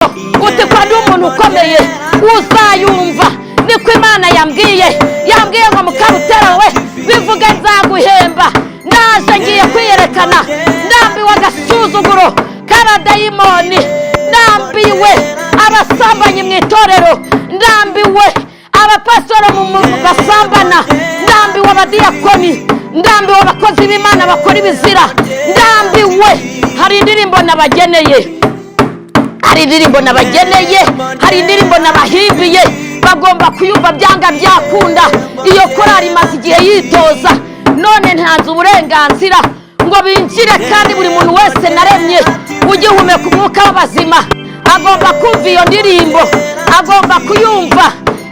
Uti ko ndi umuntu ukomeye uzayumva. Niko Imana yambwiye, yambwiye ngo: "Mukarutera we, bivuge nzaguhemba." Naje ngiye kwiyerekana. Ndambiwe agasuzuguro k'abadayimoni, ndambiwe abasambanyi mu itorero, ndambiwe abapasitoro basambana, ndambiwe abadiyakoni, ndambiwe abakozi b'Imana bakora ibizira, ndambiwe. Hari indirimbo nabageneye, hari indirimbo nabageneye, hari indirimbo nabahimbiye, bagomba kuyumva byanga byakunda. Iyo korari imaze igihe yitoza, none ntanze uburenganzira ngo binjire, kandi buri muntu wese naremye ugihumeka umwuka w'abazima agomba kumva iyo ndirimbo, agomba kuyumva.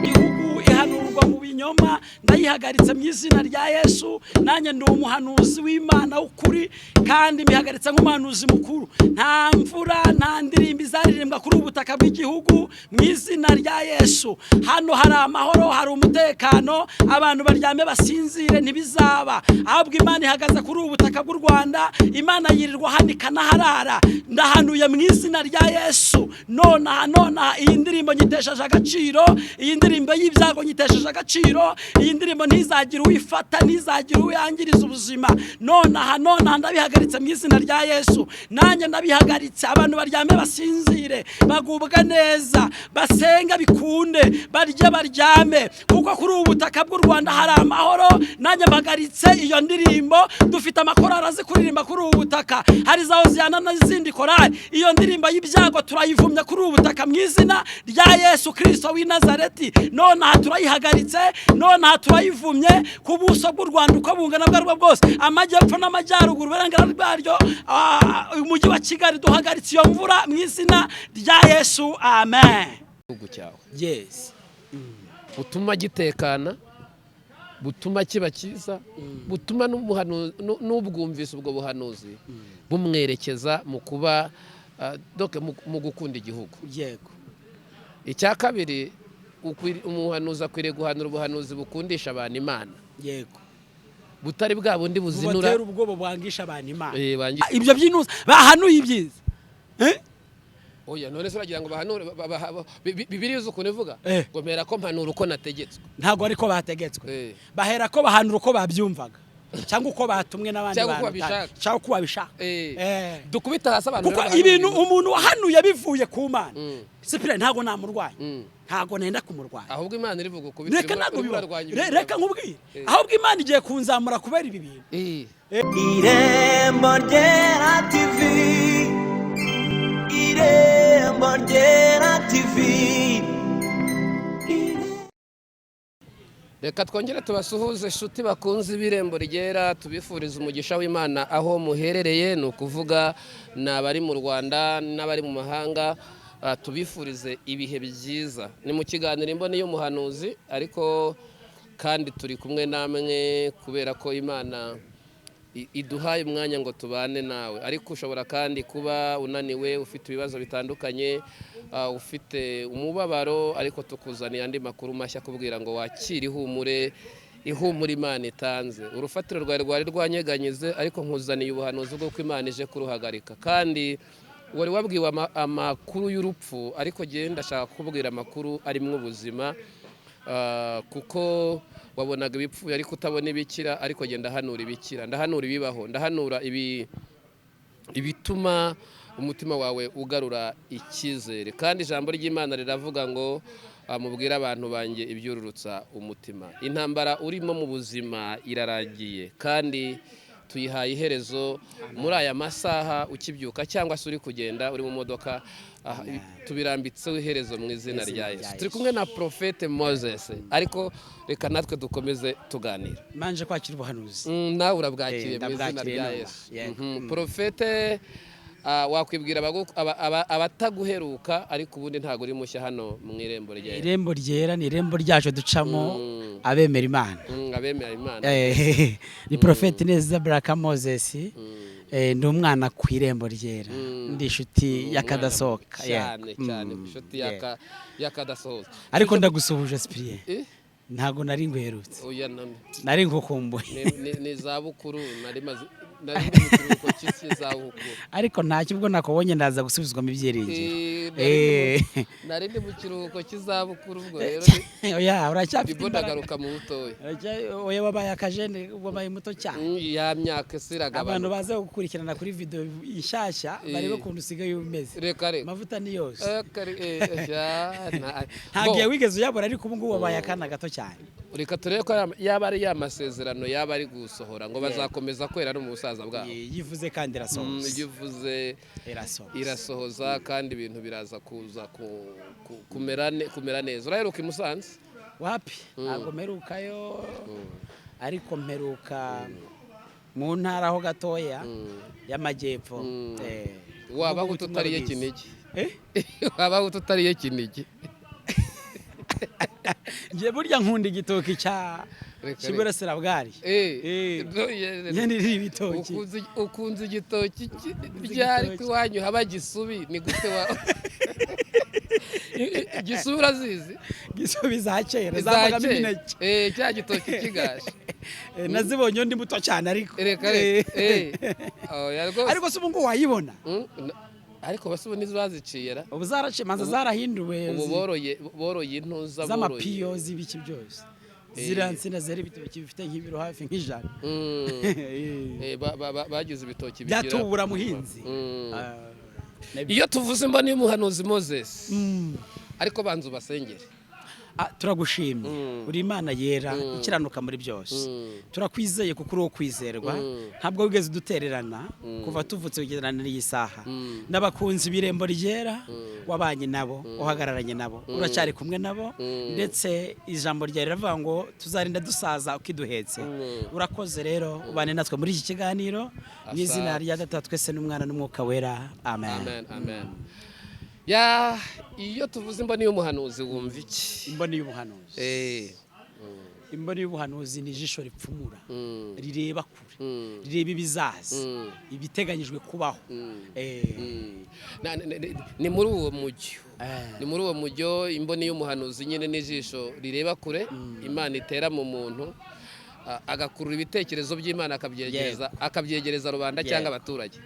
Igihugu ihanurwa mu binyoma, ndayihagaritse mu izina rya Yesu. Nanjye ndi umuhanuzi w'Imana w'ukuri, kandi mbihagaritse nk'umuhanuzi mukuru. Nta mvura, nta ndirimbo izaririmbwa kuri ubu butaka bw'igihugu mu izina rya Yesu. Hano hari amahoro, hari umutekano, abantu baryame basinzire, ntibizaba. Ahubwo Imana ihagaze kuri ubu butaka bw'u Rwanda, Imana yirirwa hano ikanaharara. Ndahanuye mu izina rya Yesu, nonaha, nonaha, iyi ndirimbo nyitesheje agaciro, iyi ndirimbo y'ibyago nyitesheje agaciro. Iyi ndirimbo ntizagire uwifata, ntizagire uwiyangiriza ubuzima. Nonaha, nonaha, ndabihagaritse mu izina rya Yesu. Nanjye ndabihagaritse. Abantu baryame basinzire, bagubwe neza, basenga bikunde, barye baryame, kuko kuri ubu butaka bw'u Rwanda hari amahoro. Nanjye mpagaritse iyo ndirimbo. Dufite amakorari azi kuririmba kuri ubu butaka, hari za Hoziyana n'izindi korari. Iyo ndirimbo y'ibyago turayivumye kuri ubu butaka mu izina rya Yesu Kirisito w'i Nazareti. Nonaha turayihagaritse, nonaha turayivumye ku buso bw'u Rwanda uko bungana bwo aribwo bwose, amajyepfo n'amajyaruguru, uburengera bwaryo, umujyi wa Kigali. Duhagaritse iyo mvura mu izina rya Yesu, amen. Igihugu cyawe butuma gitekana, butuma kiba cyiza, butuma n'ubwumvise ubwo buhanuzi bumwerekeza mu kuba donc mu gukunda igihugu. Icya kabiri, umuhanuzi akwiriye guhanura ubuhanuzi bukundisha abantu Imana, butari bwa bundi buzinura, bubatera ubwoba, bwangisha abantu Imana. Eh. Ibyo by'inuza bahanuye ibyiza. Eh? Oya, none se uragira ngo bahanure Bibiliya uzi ukuntu ivuga ngo mpera ko mpanura uko nategetswe? Ntabwo ariko bategetswe. Eh. Bahera ko bahanura uko babyumvaga cyangwa uko batumwe n'abandi Cyangwa uko bantu. babishaka. Cyangwa uko babishaka. Dukubita hasi abantu Kuko rero bahanura ibintu ibintu. umuntu wahanuye bivuye ku Mana, sipire, ntabwo namurwanya, ntabwo nenda kumurwanya. Ahubwo Imana irivuga ukubita. Reka, ntabwo urimo bibaho. urarwanya ibintu Reka byawe. nkubwire, ahubwo Imana igiye kunzamura kubera ibi bintu. Irembo Ryera TV, Irembo Ryera TV. Reka twongere tubasuhuze, inshuti bakunze ib'Irembo Ryera, tubifuriza umugisha w'Imana aho muherereye, ni ukuvuga ni abari mu Rwanda n'abari mu mahanga, tubifurize ibihe byiza. Ni mu kiganiro Imboni y'Umuhanuzi, ariko kandi turi kumwe namwe kubera ko Imana iduhaye umwanya ngo tubane nawe. Ariko ushobora kandi kuba unaniwe, ufite ibibazo bitandukanye, ufite umubabaro, ariko tukuzaniye andi makuru mashya akubwira ngo wakire ihumure, ihumure Imana itanze. Urufatiro rwawe rwari rwanyeganyize, ariko nkuzaniye ubuhanuzi bw'uko Imana ije kuruhagarika. Kandi wari wabwiwe amakuru y'urupfu, ariko genda ndashaka kukubwira amakuru arimo ubuzima, kuko wabonaga ibipfuye ariko utabona ibikira. Ariko genda ndahanura ibikira, ndahanura ibibaho, ndahanura ibituma umutima wawe ugarura icyizere. Kandi ijambo ry'Imana riravuga ngo mubwire abantu banjye ibyururutsa umutima. Intambara urimo mu buzima irarangiye, kandi tuyihaye iherezo muri aya masaha. Ukibyuka cyangwa se uri kugenda, uri mu modoka, tubirambitseho iherezo mu izina rya Yesu. Turi kumwe na Profete Moses, ariko reka natwe dukomeze tuganira. Manje kwakira ubuhanuzi. Nawe urabwakiriye mu izina Ndabwakiriye rya nonaha. Yesu. Yego. Profete, wakwibwira abataguheruka, ariko ubundi ntabwo uri mushya hano mu Irembo Ryera. Irembo Ryera ni irembo ryacu ducamo abemera Imana. Abemera Imana. Ni Profete Neza Baraka Moses. Ndi umwana ku Irembo Ryera, ndi inshuti y'akadasohoka. Cyane. Yego. Cyane. Inshuti Yego. y'akadasohoka. Ariko ndagusuhuje, Sipiriye. Eh? Ntabwo nari nguherutse. Oya, Nari ngukumbuye. Ni zabukuru nari maze. Nari ndi mu kiruhuko cy'izabukuru. Ariko ntacyo, ubwo nakubonye ndaza gusubizwamo ibyiringiro. Nari ndi mu kiruhuko cy'izabukuru, ubwo rero Oya, uracyafite ndimo imbaraga. ndagaruka mu butoya. Oya, wabaye akajene, wabaye muto cyane. Ya myaka se Abantu iragabanuka. baza gukurikirana kuri video inshyashya, barebe ukuntu usigaye umeze. Reka reka. Amavuta ni yose. Ya, Ntabwo Bo, wigeze uyabura, ariko ubu ngubu wabaye akana gato cyane. Reka turebe ko yaba ari ya masezerano yaba ari gusohora ngo bazakomeza kwera no mu busaza bwabo. Yivuze kandi irasohoza. Iyo uvuze Irasohoza. irasohoza, kandi ibintu biraza kuza kumera neza. Uraheruka i Musanze? Wapi, ntabwo mperukayo, ariko mperuka mu ntara ho gatoya y'amajyepfo. Wabaho Kuvuga ubutumwa utariye bwiza. Kinigi? Eh? Wabaho utariye Kinigi? Njye burya nkunda igitoki cya Reka. cy'iburasira bwari. No, Njye nirira ibitoki. Ukunze igitoki ryari? Igitoki. Ko iwanyu haba gisubi, ni gute wa gisubi urazizi? Gisubi za kera Za zavagamo kera. imineke. Cya gitoki kigashe. Nazibonye ndi muto cyane, ariko Reka reka. Oya rwose. Ariko se ubu ngubu wayibona? Ariko basi ubu nizo baziciye ra? Ubu zaraciye manza, zarahinduwe. Ubu boroye intuza, boroye Z'amapiyo, z'ibiki byose, ziriya nsina zera ibitoki bifite nk'ibiro hafi nk'ijana. Bagize ibitoki bigira Byatubura muhinzi. Iyo tuvuze imboni y'umuhanuzi Moses, ariko banza ubasengere. Ah, turagushimye, uri Imana yera ikiranuka muri byose. Turakwizeye kuko uri uwo kwizerwa, ntabwo wigeze udutererana kuva tuvutse kugerana n'iyi saha. N'abakunzi b'Irembo Ryera wabanye nabo, uhagararanye nabo, uracyari kumwe nabo, ndetse ijambo ryawe riravuga ngo tuzarinda dusaza ukiduhetse. Urakoze rero, ubane natwe muri iki kiganiro mu izina rya Data wa twese n'Umwana n'Umwuka Wera, amen. Amen, amen. Ya, iyo tuvuze imboni y'umuhanuzi wumva iki? Imboni y'ubuhanuzi. Imboni y'ubuhanuzi ni ijisho ripfumura, rireba kure, rireba ibizaza, ibiteganyijwe kubaho. Ni muri uwo mujyo. Eh. Ni muri uwo mujyo, imboni y'umuhanuzi nyine n'ijisho rireba kure Imana itera mu muntu, agakurura ibitekerezo by'Imana, akabyegereza rubanda cyangwa abaturage.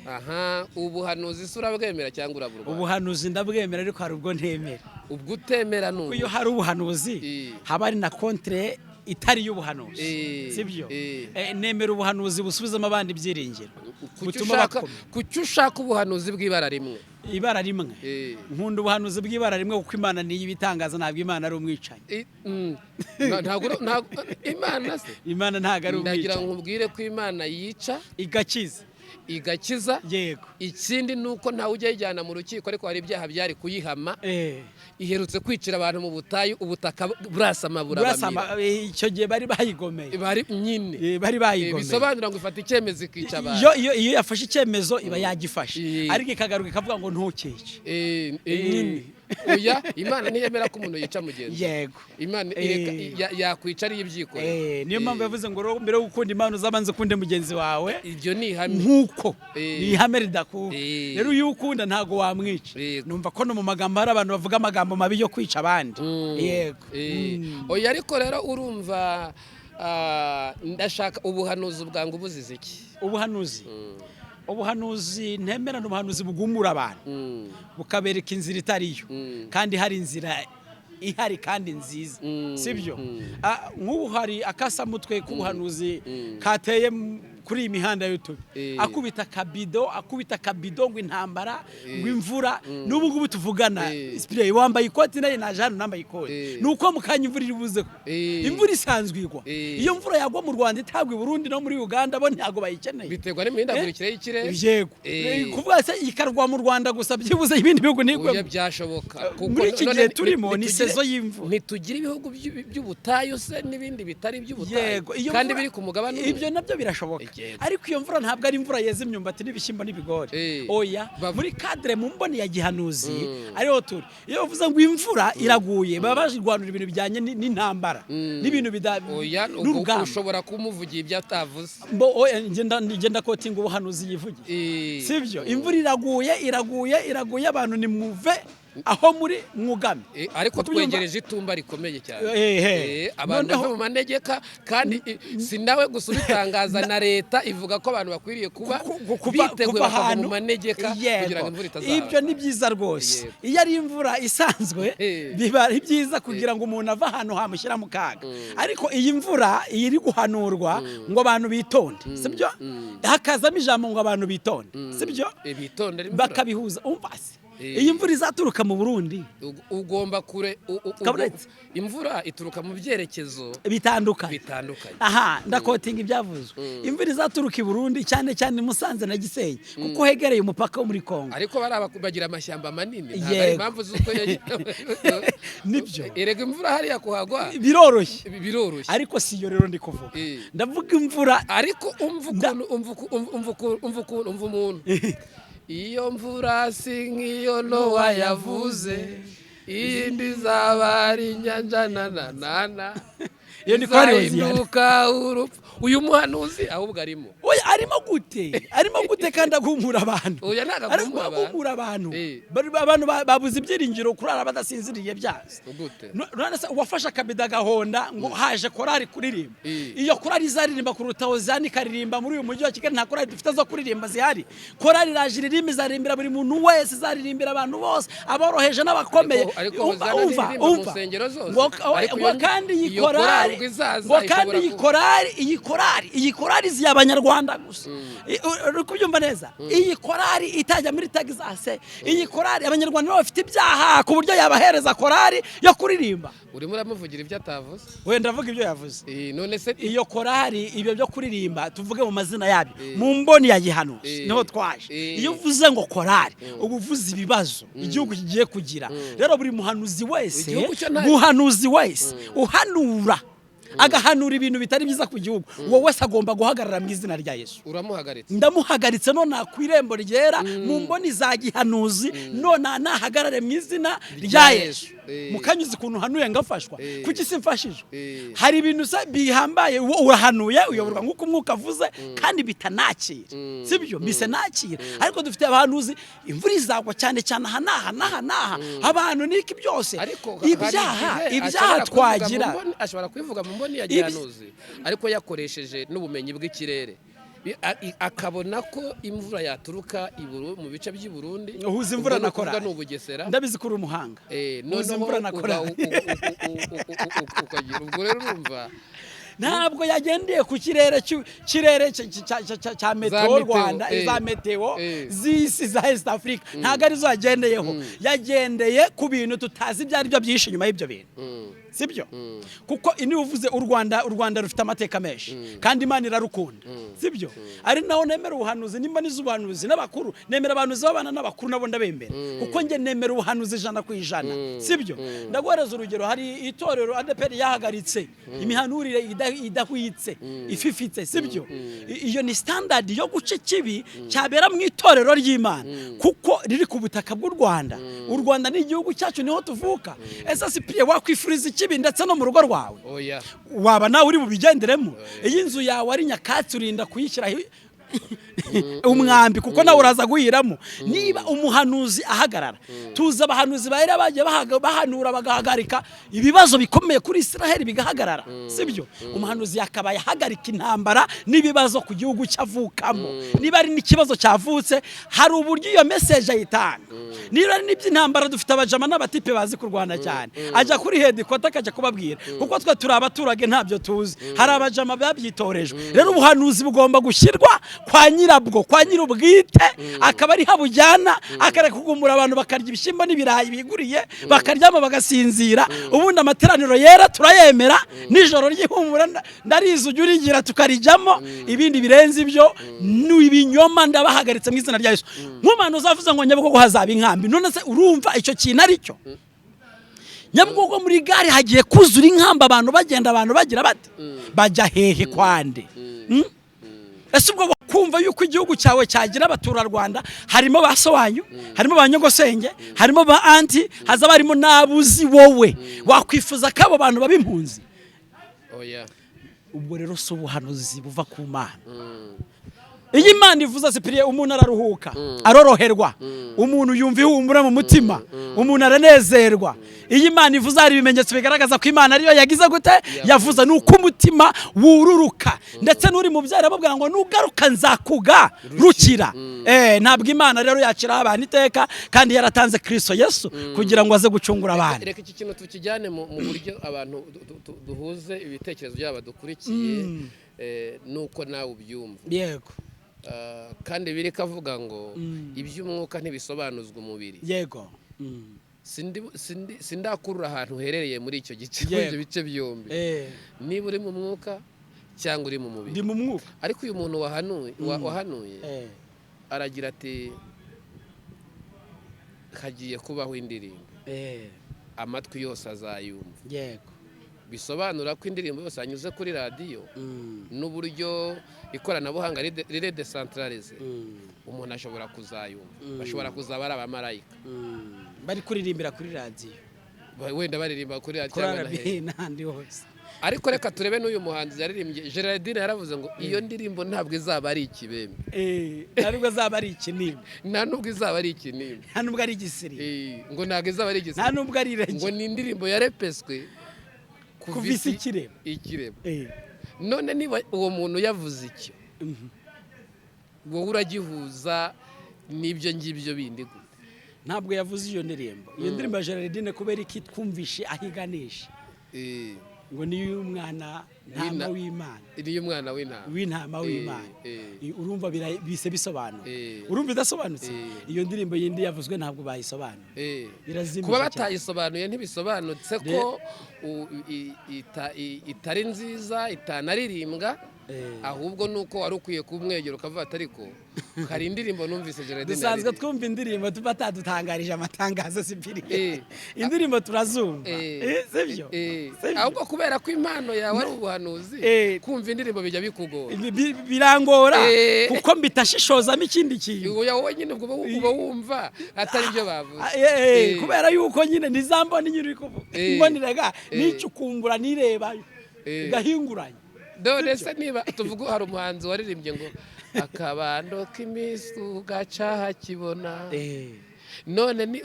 Aha, ubuhanuzi se urabwemera cyangwa uraburwanya? Ubuhanuzi ndabwemera, ariko hari ubwo ntemera. Ubwo utemera ni Kuko iyo ubu? hari ubuhanuzi, haba hari na contre itari y'ubuhanuzi. Sibyo? Eh. Nemera ubuhanuzi busubizamo abandi ibyiringiro, Kuki butuma ushaka bakomera. Kuki ushaka ubuhanuzi bw'ibara rimwe? Ibara rimwe? Eh. Nkunda ubuhanuzi bw'ibara rimwe kuko Imana niyo ibitangaza, ntabwo Imana ari umwicanyi. Ntabwo Imana se? Imana ntabwo ari Ndagira ngo umwicanyi. nkubwire ko Imana yica igakiza. Igakiza. Yego. Ikindi ni uko ntawe ujya yijyana mu rukiko, ariko hari ibyaha byari kuyihama. Iherutse kwicira abantu mu butayu, ubutaka burasama burabamira. Burasama, icyo gihe bari bayigomeye. Bari nyine. Bari bayigomeye. Bisobanura ngo ifata icyemezo ikica abantu. Iyo yafashe icyemezo iba yagifashe, ariko ikagaruka ikavuga ngo ntukice. Nyine oya, Imana ntiyemera ko umuntu yica mugenzi we. Imana ireka yakwica ariyo ibyikoreye. Niyo mpamvu yavuze ngo rero mbere yo gukunda Imana uzabanze ukunde mugenzi wawe. Iryo ni ihame. Nk'uko ni ihame ridakuka. Rero iyo ukunda ntabwo wamwica. Numva ko no mu magambo hari abantu bavuga amagambo mabi yo kwica abandi, yego. Oya, ariko rero urumva, ndashaka ubuhanuzi bwangu buzize iki? Ubuhanuzi ntemera ni ubuhanuzi bugumura abantu, bukabereka inzira itariyo kandi hari inzira ihari kandi nziza. Sibyo? Ah, nk'ubu hari akasamutwe k'ubuhanuzi kateye kuri iyi mihanda y'utubi, akubita akabido, akubita akabido ngo intambara, ngo imvura. N'ubu ngubu tuvugana, Spray wambaye ikoti, naye naje hano nambaye ikoti. Ni uko mu kanya imvura iri buze. Imvura isanzwe igwa. Iyo mvura yagwa mu Rwanda itagwa i Burundi no muri Uganda, bo ntabwo bayikeneye. Biterwa n'imihindagurikire y'ikirere. Yego. Kuvuga se ikarwa mu Rwanda gusa, byibuze ibindi bihugu Oya, ntigwemo? byashoboka kuko Muri iki none gihe turimo ni ntitugire saison y'imvura. Ntitugira ibihugu by'ubutayu se n'ibindi bitari iby'ubutayu Yego, iyo kandi mvura biri ku mugabane umwe? Ibyo nabyo birashoboka. Ariko iyo mvura ntabwo ari imvura yeza imyumbati n'ibishyimbo n'ibigori. Oya. Muri cadre, mu mboni ya gihanuzi ariho turi, iyo bavuze ngo imvura iraguye, baba bajirwanura ibintu bijyanye n'intambara n'ibintu bida Oya, ubwo n'urugamba. ushobora kumuvugira ibyo atavuze. Mbo oya, ngenda kotinga ubuhanuzi yivugiye. Sibyo? Imvura iraguye, iraguye, iraguye, abantu nimuve. Aho muri mwugame. Ariko Kubyumva? twegereje itumba rikomeye cyane. Ehe. Abantu Noneho- bave mu manegeka, kandi si nawe gusa ubitangaza, na leta ivuga ko abantu bakwiriye kuba biteguye, kuva bakava mu ahantu manegeka Yego. kugira ngo imvura itazaba. Ibyo ni byiza rwose. Iyo ari imvura isanzwe, biba ari byiza kugira ngo umuntu ave ahantu hamushyira mu kaga, ariko iyi mvura iyi iri guhanurwa ngo abantu bitonde, sibyo? Hakazamo ijambo ngo abantu bitonde, sibyo? Bitondere imvura. Bakabihuza. Umva se, iyi mvura izaturuka mu Burundi. Ugomba kure Kaburetse. Imvura ituruka mu byerekezo bitandukanye. Bitandukanye. Aha ndaquotinga ibyavuzwe: imvura izaturuka i Burundi, cyane cyane i Musanze na Gisenyi, kuko hegereye umupaka wo muri Kongo. Ariko bari bagira amashyamba manini, ntabwo ari impamvu z'uko Nibyo. Erega imvura hariya kuhagwa Biroroshye. biroroshye. Ariko si iyo rero ndi kuvuga. Ndavuga imvura. Ariko umva ukuntu, umva umva ukuntu, umva ukuntu, umva umuntu: iyo mvura si nk'iyo Nowa yavuze, iyindi izaba ari inyanja na na na na Iyo ni korali Hoziyana. izahinduka urupfu. Uyu muhanuzi ahubwo arimo. Oya, arimo gute? Arimo gute kandi agumura abantu? Oya, ntabwo Arimo agumura abantu. agumura abantu. Eh. Abantu babuze ibyiringiro, kurara badasinziriye byazo. Gute? None se uwafashe akabido agahonda ngo haje korali kuririmba, iyo korali izaririmba kuruta Hoziyana ikaririmba muri uyu mujyi wa Kigali? Nta korali dufite zo kuririmba zihari. Korali iraje iririmba, izaririmbira buri muntu wese, izaririmbira abantu bose, aboroheje n'abakomeye. Ariko Umva, Hoziyana umva, ntiririmba mu umva. nsengero zose. Ngo Ariko ngo kandi iyi iyo korali korali ubwo izaza ngo kandi ishobora iyi korali, iyi korali, iyi korali izi abanyarwanda gusa. Uri kubyumva neza? Iyi korali itajya muri Texas, iyi korali abanyarwanda nabo bafite ibyaha ku buryo yabahereza korali yo kuririmba? Urimo uramuvugira ibyo atavuze. Wenda ndavuga ibyo yavuze. None se Iyo korali, ibyo byo kuririmba, tuvuge mu mazina yabyo, mu mboni ya gihanuzi, niho twaje. Iyo uvuze ngo korali, uba uvuze ibibazo igihugu kigiye kugira. Rero buri muhanuzi wese, Igihugu cyo muhanuzi wese uhanura, agahanura ibintu bitari byiza ku gihugu, uwo wese agomba guhagarara mu izina rya Yesu. Uramuhagaritse. Ndamuhagaritse none ku irembo ryera, mu mboni za gihanuzi, none nahagarare mu izina rya Rya Yesu. Yesu. Mukanyuzi ukuntu uhanuye ngafashwa. Kuki si mfashijwe? Hari ibintu se bihambaye, urahanuye, uyoborwa nk'uko umwuka avuze, kandi bitanakira, sibyo? Mbise nakira. Ariko dufite abahanuzi: imvura izagwa cyane cyane aha n'aha n'aha n'aha, abantu niki byose. Ariko hari Ibyaha, igihe ibyaha ashobora kubivuga mu twagira. Ashobora kubivuga mu mboni ya gihanuzi, ariko yakoresheje n'ubumenyi bw'ikirere, akabona ko imvura yaturuka mu bice by'i Burundi. Uhuza imvura Ubwo na ni ukuvuga korali. ni Ubugesera. Ndabizi ko uri umuhanga. Uhuza Noneho imvura na korali. Ukagira ubwo rero urumva. Ntabwo yagendeye ku kirere kirere cya meteo Meteo, Rwanda, za meteo z'isi za East Africa, ntabwo arizo yagendeyeho. Yagendeye ku bintu tutazi ibyo ari byo byinshi inyuma y'ibyo bintu, sibyo? Kuko niba uvuze u Rwanda, u Rwanda rufite amateka menshi kandi Imana irarukunda, sibyo? Ari naho nemera ubuhanuzi nimba nize ubuhanuzi n'abakuru, nemera abahanuzi b'abana n'abakuru nabo ndabemera, kuko njye nemera ubuhanuzi 100%, sibyo? Ndaguhereza urugero: hari itorero ADEPR yahagaritse imihanurire idahwitse, ififitse, sibyo? Iyo ni standard yo guca ikibi cyabera mu itorero ry'Imana, kuko riri ku butaka bw'u Rwanda. U Rwanda ni igihugu cyacu, niho tuvuka. Ese Cyprien, wakwifuriza ikibi ndetse no mu rugo rwawe? Oya. Waba nawe uri bubigenderemo? Iyo inzu yawe ari nyakatsi, urinda kuyishyiraho umwambi, kuko nawe uraza guhiramo. Niba umuhanuzi ahagarara, tuzi abahanuzi ba Eliya bagiye bahanura bagahagarika ibibazo bikomeye kuri Israheli bigahagarara, sibyo? Umuhanuzi yakabaye ahagarika intambara n'ibibazo ku gihugu cyavukamo. Niba ari n'ikibazo cyavutse, hari uburyo iyo message ayitanga. Niba ari n'iby'intambara, dufite abajama n'abatipe bazi kurwana cyane, ajya kuri headquarter akajya kubabwira, kuko twe turi abaturage ntabyo tuzi, hari abajama babyitorejwe. Rero ubuhanuzi bugomba gushyirwa kwa nyirabwo, kwa nyir'ubwite, akaba ari habujyana, akareka kugumura abantu bakarya ibishyimbo n'ibirayi biguriye, bakaryama bagasinzira. Ubundi amateraniro yera turayemera, nijoro ry'ihumura ndarizi ujya urigira tukarijyamo. Ibindi birenze ibyo ni ibinyoma, ndabahagaritse mu izina rya Yesu. Nk'umuntu uzavuze ngo Nyabugogo hazaba inkambi, none se urumva icyo kintu ari cyo? Nyabugogo muri gare hagiye kuzura inkamba, abantu bagenda, abantu bagira bate, bajya hehe, kwande? Ese ubwo kumva yuko igihugu cyawe cyagira abaturarwanda, harimo ba so wanyu, harimo ba nyogosenge, harimo ba aunty, hazaba harimo n'abuzi, wowe wakwifuza ko abo bantu baba impunzi? Oya. Ubwo rero si ubuhanuzi buva ku Mana. Iyo Imana ivuze, sipiriye, umuntu araruhuka, aroroherwa, umuntu yumva ihumura mu mutima, umuntu aranezerwa. Iyo Imana ivuze, hari ibimenyetso bigaragaza ko Imana ariyo yagize gute? Yavuze. Ni uko umutima wururuka, ndetse n'uri mu byara bamubwira ngo nugaruka nzakugarukira. Ntabwo Imana rero yakiraho abantu iteka kandi yaratanze Kirisito Yesu kugira ngo aze gucungura abantu. Reka iki kintu tukijyane mu buryo abantu duhuze ibitekerezo byabo dukurikiye, nuko nawe ubyumva. Yego. Kandi biri kavuga ngo iby'umwuka ntibisobanuzwa umubiri. Yego. Sindakurura ahantu uherereye muri icyo gice, muri ibyo bice byombi, niba uri mu mwuka cyangwa uri mu mubiri. Ndi mu mwuka. Ariko uyu muntu wahanuye aragira ati hagiye kubaho indirimbo, amatwi yose azayumva. Bisobanura ko indirimbo yose yanyuze kuri radiyo, n'uburyo ikoranabuhanga riri décentralisé, umuntu ashobora kuzayumva, bashobora kuzaba ari abamarayika bari kuririmbira kuri radiyo. Wenda baririmba kuri radiyo kuri cyangwa na RBA hehe. N'ahandi hose. Ariko reka turebe n'uyu muhanzi yaririmbye, Gerardine, yaravuze ngo iyo ndirimbo ntabwo izaba ari ikibembe. Nta nubwo azaba ari ikinimba. Nta nubwo izaba ari ikinimba. Nta nubwo ari igisiri. Ngo ntabwo izaba ari Nta igisiri. nubwo ari iregi. Ngo ni indirimbo yarepeswe kuva isi ikirema. Ikirema. None niba uwo muntu yavuze icyo, wowe uragihuza n'ibyo ngibyo bindi gute? Ntabwo yavuze iyo ndirimbo, iyo ndirimbo ya Gerardine, kubera iki? Twumvishe aho iganisha, ngo niyo umwana ntama w'Imana. Niyo umwana w'intama. W'intama w'Imana. Urumva bise bisobanura. Urumva idasobanutse. Iyo ndirimbo yindi yavuzwe ntabwo bayisobanuye. Irazimije Kuba cyane. batayisobanuye ntibisobanutse ko itari nziza, itanaririmbwa. Ahubwo ni uko wari ukwiye kumwegera ukavuga ati ariko hari indirimbo numvise Gerardine Dusanzwe yaririmba." twumva indirimbo tuba batadutangarije amatangazo, sipiri. Indirimbo turazumva. Sibyo? Sibyo? Ahubwo kubera ko impano yawe ari ubuhanuzi, kumva indirimbo bijya bikugora. Birangora kuko mbitashishozamo ikindi kintu. Oya, wowe nyine ubwo uba wumva atari byo bavuze. Ah, kubera yuko nyine nizambona nyine uri kuvuga, mboneraga nicukumbura, nireba gahinguranye. None se niba tuvuga hari umuhanzi waririmbye ngo akabando k'iminsi ugaca hakibona, none ni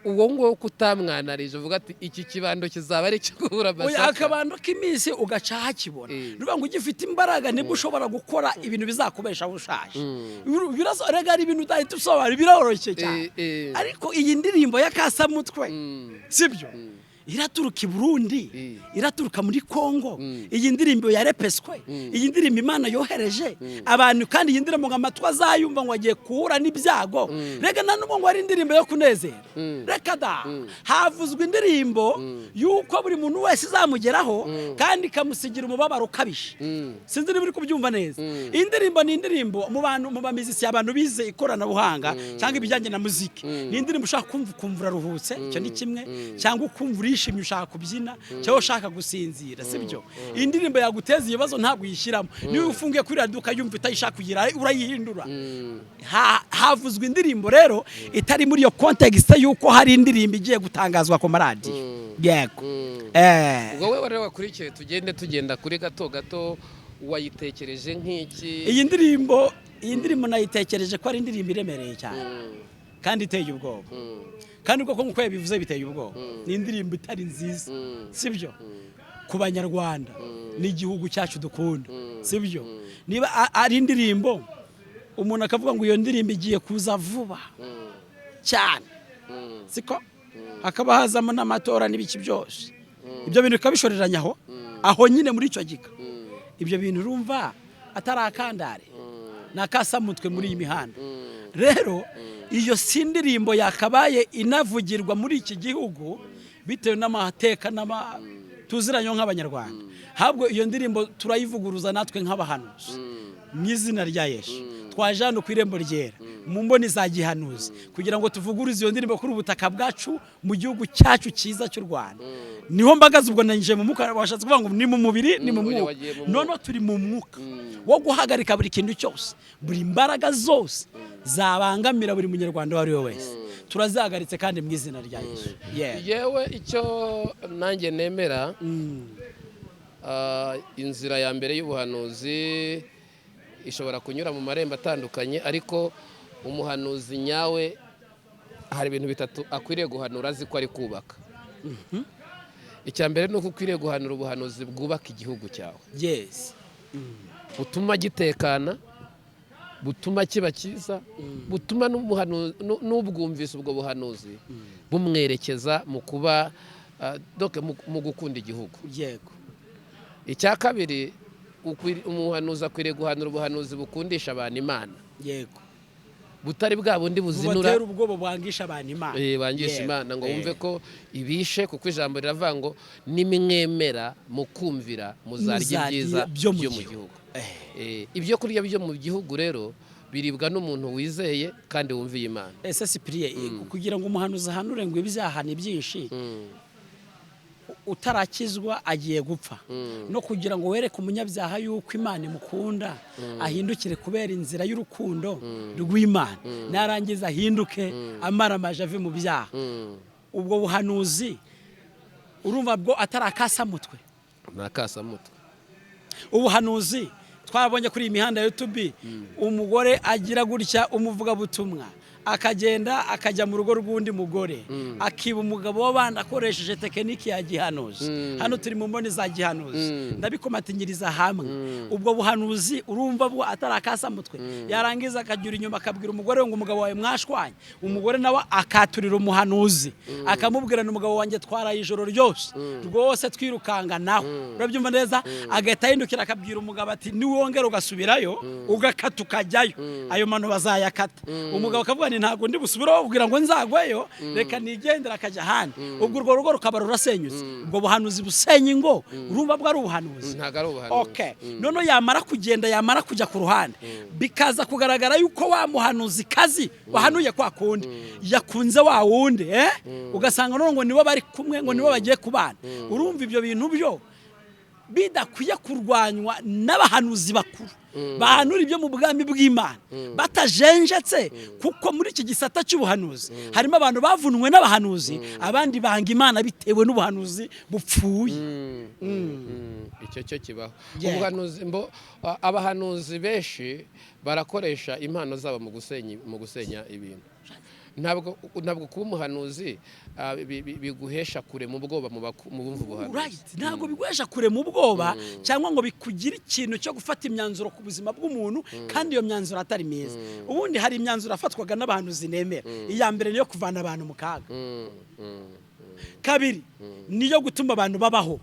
uwo nguwo kutamwanarije uvuga ati iki kibando kizaba ari icyo guhura Oya, amasaka? Akabando k'iminsi ugaca hakibona. Ni ukuvuga ngo ugifite imbaraga nibwo ushobora gukora ibintu bizakubeshaho ushaje. Rega ari ibintu udahita usobanura, biroroshye cyane. Ariko iyi ndirimbo ya Kasamutwe, sibyo, iraturuka i Burundi, iraturuka muri Kongo. Iyi ndirimbo yarepeswe, iyi ndirimbo Imana yohereje abantu, kandi iyi ndirimbo ngo amatwi azayumva ngo agiye guhura n'ibyago. Reka, nta nubwo ngo ari indirimbo yo kunezera, reka da. Havuzwe indirimbo y'uko buri muntu wese izamugeraho kandi ikamusigira umubabaro ukabije. Sinzi niba uri kubyumva neza. Iyi ndirimbo ni indirimbo mu bantu, mu bamizisi, abantu bize ikoranabuhanga cyangwa ibijyanye na muziki, ni indirimbo ushaka kumva ukumva uraruhutse, icyo ni kimwe, cyangwa ukumva urishimye, ushaka kubyina, cyangwa ushaka gusinzira, sibyo? Iyi ndirimbo yaguteza ibibazo ntabwo uyishyiramo. Niba ufungiye kuri radiyo ukayumva utayishaka kugira, urayihindura. Havuzwe indirimbo rero itari muri iyo context y'uko hari indirimbo igiye gutangazwa ku maradiyo. Yego. Ubwo wowe rero wakurikiye, tugende tugenda kuri gato gato, wayitekereje nk'iki? Iyi ndirimbo nayitekereje ko ari indirimbo iremereye cyane kandi iteye ubwoba, kandi koko nk'uko yabivuze biteye ubwoba. Ni indirimbo itari nziza, sibyo, ku Banyarwanda n'igihugu cyacu dukunda, sibyo? Niba ari indirimbo umuntu akavuga ngo iyo ndirimbo igiye kuza vuba cyane, siko hakaba hazamo n'amatora n'ibiki byose, ibyo bintu bikabishoreranya aho aho nyine muri icyo gika, ibyo bintu urumva atari akandare, ni akasamutwe muri iyi mihanda. Rero iyo si indirimbo yakabaye inavugirwa muri iki gihugu bitewe n'amateka n'ama tuziranye nk'Abanyarwanda. Ahubwo iyo ndirimbo turayivuguruza natwe nk'abahanuzi mu izina rya Yesu. Twaje hano ku Irembo Ryera mu mboni za gihanuzi kugira ngo tuvuguruze iyo ndirimbo kuri ubutaka bwacu, mu gihugu cyacu cyiza cy'u Rwanda. Niho mbagaze. Ubwo ninjiye mu mwuka. Washatse kuvuga ngo ni mu mubiri, ni mu Oya, mwuka. Wagiye mu mwuka. Noneho turi mu mwuka wo guhagarika buri kintu cyose, buri mbaraga zose zabangamira buri Munyarwanda uwo ari we wese, turazihagaritse kandi mu izina rya Yesu. Yeah. Yewe, icyo nanjye nemera, inzira ya mbere y'ubuhanuzi Ishobora kunyura mu marembo atandukanye, ariko umuhanuzi nyawe hari ibintu bitatu akwiriye guhanura azi ko ari kubaka. Icya mbere ni uko ukwiriye guhanura ubuhanuzi bwubaka igihugu cyawe, butuma gitekana, butuma kiba cyiza, butuma n'ubwumvise ubwo buhanuzi bumwerekeza mu kuba donc mu gukunda igihugu. Icya kabiri, umuhanuzi akwiriye guhanura ubuhanuzi bukundisha abantu Imana, butari bwa bundi buzinura, bubatera ubwoba, bwangisha abantu Imana. Bangisha Imana ngo wumve ko ibishe, kuko ijambo riravuga ngo nimwemera mukumvira muzarya muzarya ibyiza byo mu byo mu gihugu. gihugu. Ibyo kurya byo mu gihugu rero biribwa n'umuntu wizeye kandi wumviye Imana. Ese Sipiriye, kugira ngo umuhanuzi ahanure ngo ibyaha ni byinshi, utarakizwa agiye gupfa, no kugira ngo wereke umunyabyaha yuko Imana imukunda, ahindukire kubera inzira y'urukundo rw'Imana, narangiza ahinduke amaramaje ave mu byaha, ubwo buhanuzi urumva bwo atari akasamutwe? Ni akasamutwe. Ubuhanuzi twabonye kuri iyi mihanda ya YouTube, umugore agira gutya, umuvugabutumwa akagenda akajya mu rugo rw'undi mugore, akiba umugabo w'abandi akoresheje tekiniki ya gihanuzi. Hano turi mu mboni za gihanuzi, ndabikomatanyiriza hamwe. Ubwo buhanuzi urumva bwo atari akasamutwe? Yarangiza akagira inyuma akabwira umugore we ngo umugabo wawe mwashwanye, umugore nawe akaturira umuhanuzi, akamubwira umugabo wanjye twaraye ijoro ryose rwose twirukanga nawe, urabyumva neza? Agahita ahindukira akabwira umugabo ati niwongera ugasubirayo ugakata ukajyayo, ayo mano bazayakata. Umugabo akavuga ni ntabwo ndi busubiraho kugira ngo nzagweyo, reka nigendere, akajya ahandi. Ubwo urwo rugo rukaba rurasenyutse. Ubwo buhanuzi busenya ingo urumva bwo ari ubuhanuzi? Ntabwo ari ubuhanuzi. Okay, none yamara kugenda, yamara kujya ku ruhande, bikaza kugaragara yuko wa muhanuzi kazi wahanuye kwa kundi yakunze wa wundi, ugasanga none ngo nibo bari kumwe, ngo nibo bagiye kubana. Urumva ibyo bintu byo bidakwiye kurwanywa n'abahanuzi bakuru bahanura ibyo mu bwami bw'Imana batajenjetse? Kuko muri iki gisata cy'ubuhanuzi harimo abantu bavunwe n'abahanuzi, abandi banga Imana bitewe n'ubuhanuzi bupfuye. Icyo cyo kibaho. Ubuhanuzi abahanuzi benshi barakoresha impano zabo mu gusenya ibintu. Ntabwo kuba umuhanuzi biguhesha kure mu bwoba mu bumva ubuhanuzi. Right, ntabwo biguhesha kure mu bwoba cyangwa ngo bikugire ikintu cyo gufata imyanzuro ku buzima bw'umuntu kandi iyo myanzuro atari myiza. Ubundi hari imyanzuro afatwaga n'abahanuzi nemera. Iya mbere niyo kuvana abantu mu kaga, kabiri niyo gutuma abantu babaho,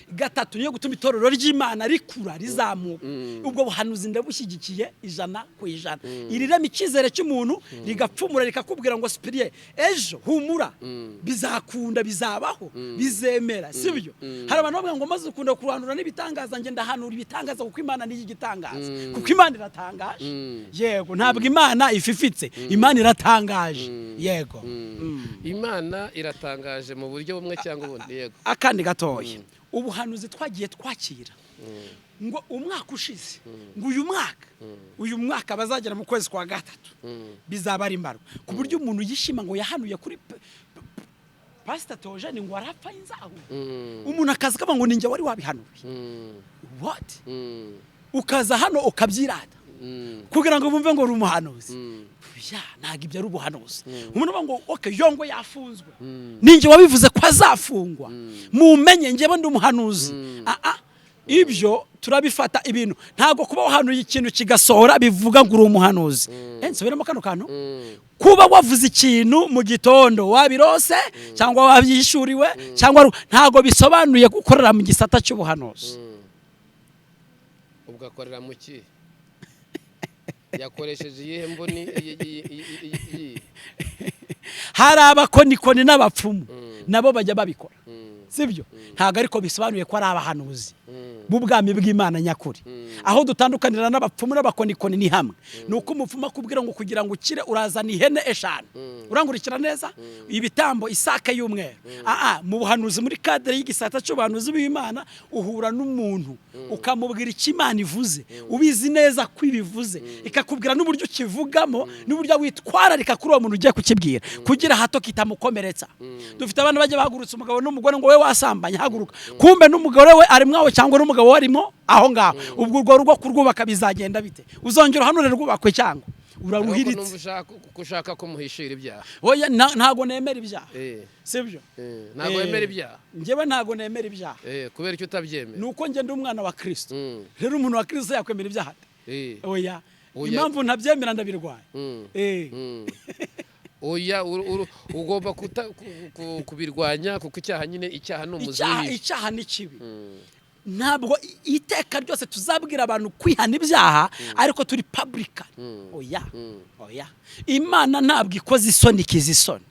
gatatu niyo gutuma itorero ry'Imana rikura, rizamuka. Ubwo buhanuzi ndabushyigikiye 100%. Irirema icyizere cy'umuntu, rigapfumura, rikakubwira ngo Sipiriye, ejo humura, bizakunda, bizabaho, bizemera, sibyo? Hari abantu bavuga ngo maze ukunda kuhanura n'ibitangaza. Njye ndahanura ibitangaza kuko Imana niyo igitangaza, kuko Imana iratangaje. Yego, ntabwo Imana ififitse, Imana iratangaje, yego. Imana iratangaje mu buryo bumwe cyangwa ubundi, yego. Akandi gatoya, ubuhanuzi twagiye twakira ngo umwaka ushize, ngo uyu mwaka bazagera mu kwezi kwa gatatu bizaba ari mbarwa, ku buryo umuntu yishima ngo yahanuye kuri Pasita Tojeni ngo arapfa inzahu, umuntu akaza akavuga ngo ninjye wari wabihanuye. What? Ukaza hano ukabyirata kugira ngo bumve ngo uri umuhanuzi. Ya, ntabwo ibyo ari ubuhanuzi. Umuntu avuga ngo okay, Yongwe yafunzwe, ninjye wabivuze ko azafungwa, mumenye njyewe ndi umuhanuzi. Ah ah, ibyo turabifata ibintu. Ntabwo kuba wahanuye ikintu kigasohora bivuga ngo uri umuhanuzi. Nsubiremo kano kantu: kuba wavuze ikintu mu gitondo wabirose cyangwa wabyishuriwe cyangwa ntabwo bisobanuye gukorera mu gisata cy'ubuhanuzi. Ubwo akorera mu ki? Yakoresheje iyihe mboni? Hari abakonikoni n'abapfumu nabo bajya babikora, sibyo? Ntabwo ariko bisobanuye ko ari abahanuzi b'ubwami bw'Imana nyakuri. Aho dutandukanira n'abapfumu n'abakonikoni ni hamwe, ni uko umupfumu akubwira ngo kugira ngo ukire urazana ihene eshanu, urangurikira neza, ibitambo, isake y'umweru. Aa, mu buhanuzi, muri cadre y'igisata cy'ubuhanuzi bw'Imana, uhura n'umuntu ukamubwira icyo Imana ivuze, ubizi neza ko ibivuze, ikakubwira n'uburyo ukivugamo n'uburyo witwararika kuri uwo muntu ugiye kukibwira kugira hato kitamukomeretsa. Dufite abana bajya bahagurutsa umugabo n'umugore ngo we wasambanye, haguruka, kumbe n'umugore we ari mwaho. cyangwa n'umugabo warimo aho ngaho. Ubwo urwo rugo kurwubaka bizagenda bite? Uzongera uhanure rwubakwe cyangwa Ariko uraruhiritse? Numva ushaka ko ushaka kumuhishira ibyaha. Oya, ntago nemera ibyaha. Sibyo? Ntabwo wemera ibyaha? Njyewe ntago nemera ibyaha. Kubera icyo utabyemera? Ni uko njye ndi umwana wa Kristo. Rero umuntu wa Kristo yakwemera ibyaha ate? Oya. Oya. Impamvu ntabyemera, ndabirwanya. Oya, ugomba kubirwanya kuko icyaha nyine, icyaha ni umuzi Icyaha, w'ibibi. icyaha ni kibi. Ntabwo iteka ryose tuzabwira abantu kwihana ibyaha ariko turi public. Oya, oya, Imana ntabwo ikoze isoni, ikiza isoni.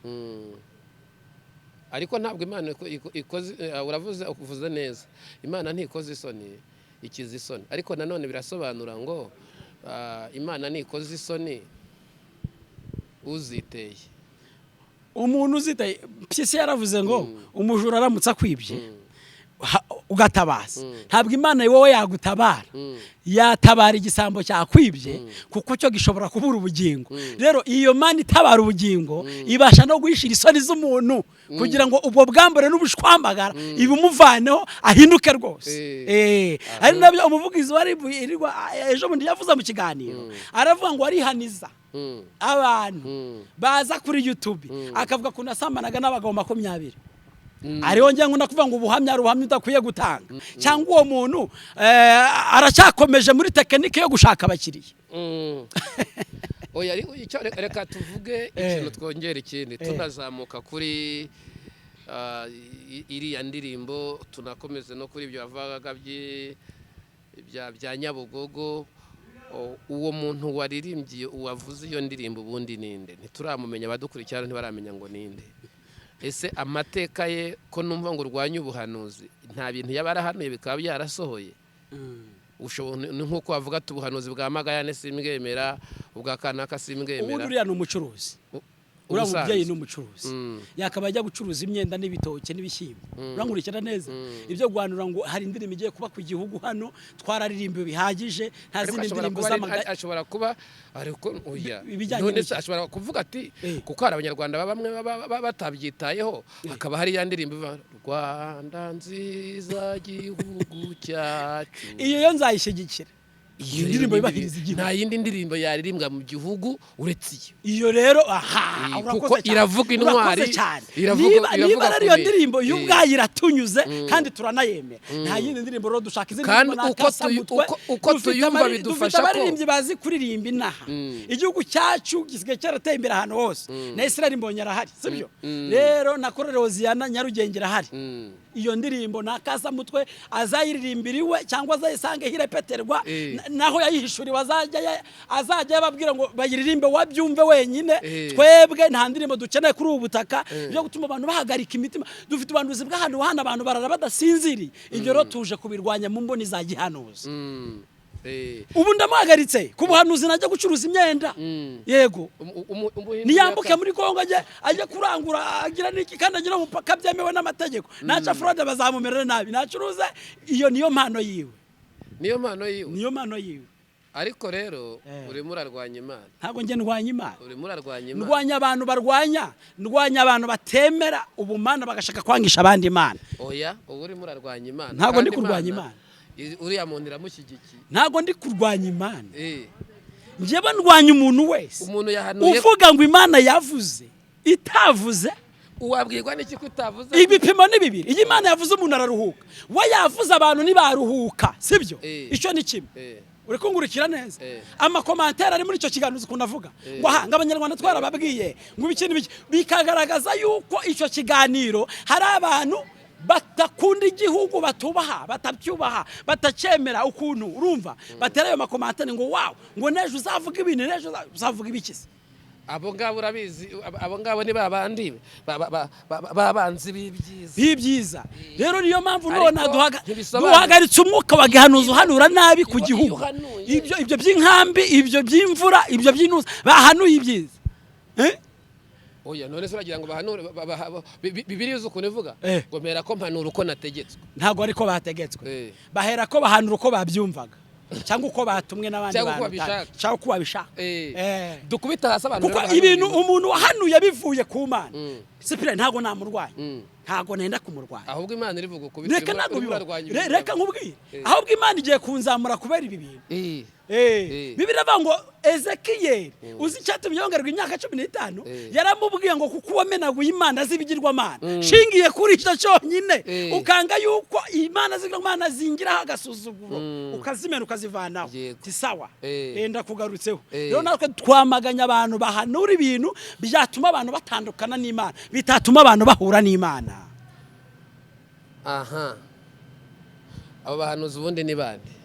Ariko ntabwo Imana ikoze, uravuze, uvuze neza, Imana ntikoze isoni, ikiza isoni. Ariko nanone birasobanura ngo Imana ntikoze isoni uziteye. Umuntu uzitaye, Mpyisi yaravuze ngo umujura aramutse akwibye ugatabaza, ntabwo Imana wowe yagutabara, yatabara igisambo cyakwibye, kuko cyo gishobora kubura ubugingo. Rero iyo Mana itabara ubugingo ibasha no guhishira isoni z'umuntu kugira ngo ubwo bwambure n'ubushwambagara ibumuvaneho, ahinduke rwose. Ari nabyo umuvugizi wa RIB ejo bundi yavuze mu kiganiro, aravuga ngo arihaniza abantu baza kuri YouTube akavuga ko nasambanaga n'abagabo 20. Ariho njye nkunda kuvuga ngo ubuhamya ari ubuhamya udakwiye gutanga, cyangwa uwo muntu aracyakomeje muri tekinike yo gushaka abakiriya. Oya, ariko icyo reka tuvuge ikintu, twongera ikindi, tunazamuka kuri iriya ndirimbo, tunakomeze no kuri ibyo bavugaga bya Nyabugogo. Uwo muntu waririmbye, uwavuze iyo ndirimbo, ubundi ninde? Ntituramumenya, abadukurikirana ntibaramenya ngo ninde. Ese amateka ye, ko numva ngo urwanye ubuhanuzi, nta bintu yaba yarahanuye bikaba byarasohoye? Ni nk'uko wavuga ati ubuhanuzi bwa Magayane simbwemera, ubwa kanaka Ubundi simbwemera. uriya ni umucuruzi. Uriya Ubusanzwe. mubyeyi ni umucuruzi. Yakaba ajya gucuruza imyenda n'ibitoke n'ibishyimbo. Urankurikira neza? Ibyo guhanura ngo hari indirimbo igiye kuba ku gihugu hano, twararirimbiwe bihagije, nta Ariko zindi ashobora ndirimbo kuba z'amagare. Ashobora kuba, ariko oya, Ibijyanye none se n'iki? ashobora kuvuga ati kuko hari Abanyarwanda bamwe baba batabyitayeho, hakaba hari ya ndirimbo ivuga Rwanda nziza, gihugu cyacu. Iyo yo nzayishyigikira. Iyo Indirimbo rero yubahiriza igihugu. Nta yindi ndirimbo yaririmbwa mu gihugu uretse iyo. Iyo rero, aha, urakoze kuko cyane. iravuga intwari, Urakoze cyane. iravuga Niba rero iyo ku ndirimbo yo ubwayo iratunyuze kandi turanayemera, nta yindi ndirimbo rero dushaka. Izindi Kandi ndirimbo ni uko akasamutwe. uko Dufite tuyumva bidufasha dufite abaririmbyi bazi kuririmba inaha. Igihugu cyacu gisigaye cyarateye imbere ahantu hose, na Israel Mbonyi arahari, sibyo? Rero na Korere Hoziyana Nyarugenge irahari. Iyo ndirimbo ni akasamutwe, azayiririmbira iwe cyangwa azayisange hirepeterwa. Naho yayihishuriwe azajya yababwira ngo bayiririmbe, wabyumve wenyine. Twebwe nta ndirimbo dukeneye kuri ubu butaka byo gutuma abantu bahagarika imitima. Dufite ubuhanuzi bw'ahantu hano, abantu barara badasinziriye. Ibyo rero tuje kubirwanya mu mboni za gihanuzi. Ubu ndamuhagaritse ku buhanuzi, najya gucuruza imyenda. Yego. Umuhinzi Niyambuke muri Kongo ajye kurangura, agira n'iki, kandi agira umupaka byemewe n'amategeko. Naca fraude bazamumerera nabi. Nacuruze, iyo niyo mpano yiwe. Niyo mpano yiwe. Niyo mpano yiwe. Ariko rero urimo urarwanya Imana. Ntabwo njye ndwanya Imana. Urimo urarwanya Imana. Ndwanya abantu barwanya, ndwanya abantu batemera ubumana bagashaka kwangisha abandi Imana. Oya, ubu urimo urarwanya Imana. Ntabwo ndi Kandi kurwanya Imana. Uriya muntu iramushyigikiye. Ntabwo ndi kurwanya Imana. Njyewe ndwanya umuntu wese Umuntu yahanuye uvuga ngo Imana yavuze itavuze. Wabwirwa n'iki ko utavuze? Ibipimo ni bibiri: iyo Imana yavuze umuntu araruhuka, we yavuze abantu ntibaruhuka, sibyo? Icyo ni kimwe. Uri kungurikira neza? Amakomantere ari muri icyo kiganiro, uzi ukuntu avuga ngo aha ngo Abanyarwanda twarababwiye ngo ibiki n'ibiki, bikagaragaza yuko icyo kiganiro hari abantu badakunda igihugu, batubaha, batabyubaha, batacyemera. Ukuntu urumva batera ayo makomantere ngo wow, ngo n'ejo uzavuga ibintu, n'ejo uzavuga ibiki se? Abo ngabo urabizi, abo ngabo ni ba bandi b'abanzi b'ibyiza. B'ibyiza. Rero niyo mpamvu Ariko none ntibisobanura. duhagaritse umwuka wa gihanuzi uhanura nabi ku Iyo gihugu. uhanuye. Ibyo by'inkambi, ibyo by'imvura, ibyo by'intuza, bahanuye ibyiza. Eh? Oya, none se uragira ngo bahanure Bibiliya uzi ukuntu ivuga ngo mpera ko mpanura uko nategetswe. Ntabwo ariko bategetswe. Bahera ko bahanura uko babyumvaga cyangwa uko batumwe n'abandi Cyangwa uko bantu. babishaka. Cyangwa uko babishaka. Dukubita hasi abantu Kuko rero bahanura ibintu ibintu. umuntu wahanuye bivuye ku Mana. Sipiriyani, ntabwo namurwanya, ntabwo nenda kumurwanya. Ahubwo Imana irivuga ukubita. Reka, ntabwo urimo bibaho. urarwanya ibintu. Reka nkubwire, ahubwo Imana igiye kunzamura kubera ibi bintu. Bibiliya ivuga ngo Ezekiyeli, uzi icyatumye yongerwa imyaka 15? Yaramubwiye ngo kuko wamenaguye imana z'ibigirwamana, shingiye kuri icyo cyonyine, ukanga yuko imana z'ibigirwamana zingiraho agasuzuguro, ukazimena ukazivanaho. Ti sawa. Ndakugarutseho. Rero natwe twamaganya abantu bahanura ibintu byatuma abantu batandukana n'Imana, bitatuma abantu bahura n'Imana. Aha, abo bahanuzi ubundi ni bande?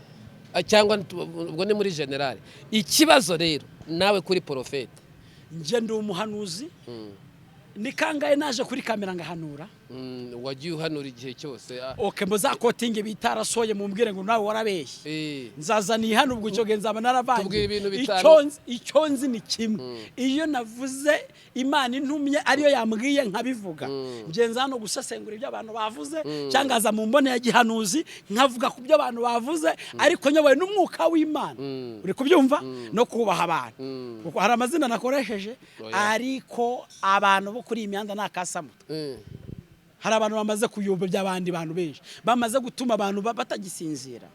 Cyangwa ubwo ni muri general. Ikibazo rero nawe kuri porofete? Njye ndi umuhanuzi. Ni kangahe naje kuri kamera ngahanura? Wagiye uhanura igihe cyose. Okay, muzakotinge bitarasoye, mumbwire ngo nawe warabeshye. Nzazana hano ubwo icyo gihe nzaba naravangiye. Tubwire ibintu bitanu. Icyo nzi ni kimwe: iyo navuze, Imana intumye, ariyo yambwiye nkabivuga. Ngenza hano gusesengura ibyo abantu bavuze, cyangwa aza mu mbone ya gihanuzi nkavuga ku byo abantu bavuze, ariko nyobowe n'umwuka w'Imana, uri kubyumva, no kubaha abantu, kuko hari amazina nakoresheje. Oya. Ariko abantu bo kuri iyi mihanda ni akasamutwe. Hari abantu bamaze kuyobya abandi bantu benshi, bamaze gutuma abantu batagisinzira.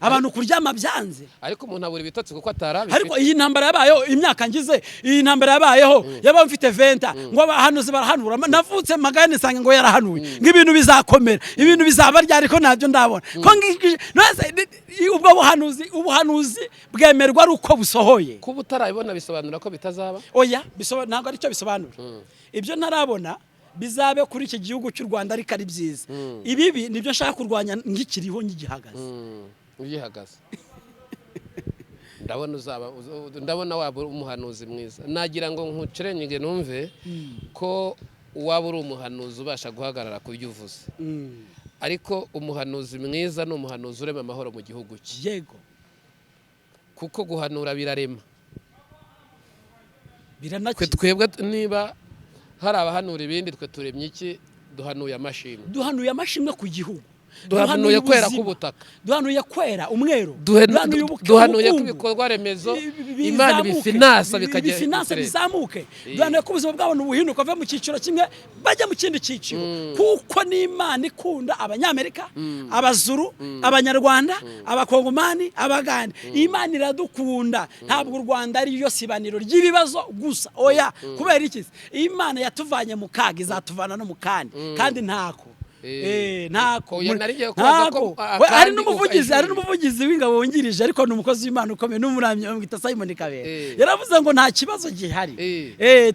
Abantu kuryama byanze. Ariko umuntu abura ibitotsi kuko atari Ariko abifite. iyi ntambara yabayeho, imyaka ngize, iyi ntambara yabayeho, yaba mfite 20, ngo abahanuzi barahanura. Navutse magana nisanga ngo yarahanuye ngo ibintu bizakomera, ibintu bizaba ryari, ko ntabyo ndabona ko none ubwo buhanuzi, ubuhanuzi bwemerwa ari uko busohoye. Kuba utarabibona bisobanura ko bitazaba? Oya, ntabwo aricyo bisobanura. Ibyo ntarabona bizabe kuri iki gihugu cy'u Rwanda, ariko ari byiza. Ibibi nibyo nshaka kurwanya ngikiriho, ngigihagaze. Ugihagaze, ndabona uzaba ndabona waba uri umuhanuzi mwiza. Nagira ngo nkucerenyige numve ko waba uri umuhanuzi ubasha guhagarara ku byo uvuze. Ariko umuhanuzi mwiza ni umuhanuzi urema amahoro mu gihugu cye. Kuko guhanura birarema. Twe Biranakiza. Twebwe niba hari abahanura ibindi, twe turemye iki? Duhanuye amashimwe. Duhanuye amashimwe ku gihugu. Duhanuye kwera ubuzima. k'ubutaka. Duhanuye kwera umwero. Duhanuye duhanuye ko ubukungu. ibikorwa remezo Imana bizamuke. ibifinansa bikajya bifinansa mu kirere. bizamuke. Duhanuye ko ubuzima bw'abantu buhinduka, bave mu cyiciro kimwe bajya mu kindi cyiciro, kuko n'Imana ikunda Abanyamerika, Abazuru, Abanyarwanda, Abakongomani, Abagande. Imana iradukunda. Ntabwo u Rwanda ari yo sibaniro ry'ibibazo gusa, oya. Kubera iki? Imana yatuvanye mu kaga, izatuvana no mu kandi, kandi ntako. Ntako. Oya, nari ngiye kubaza ko, Ntako. We, hari kandi n'umuvugizi, hari ukayishuri. n'umuvugizi w'ingabo wungirije, ariko ni umukozi w'Imana ukomeye n'umuramyi, bamwita Simon Kabera. Yaravuze ngo nta kibazo gihari.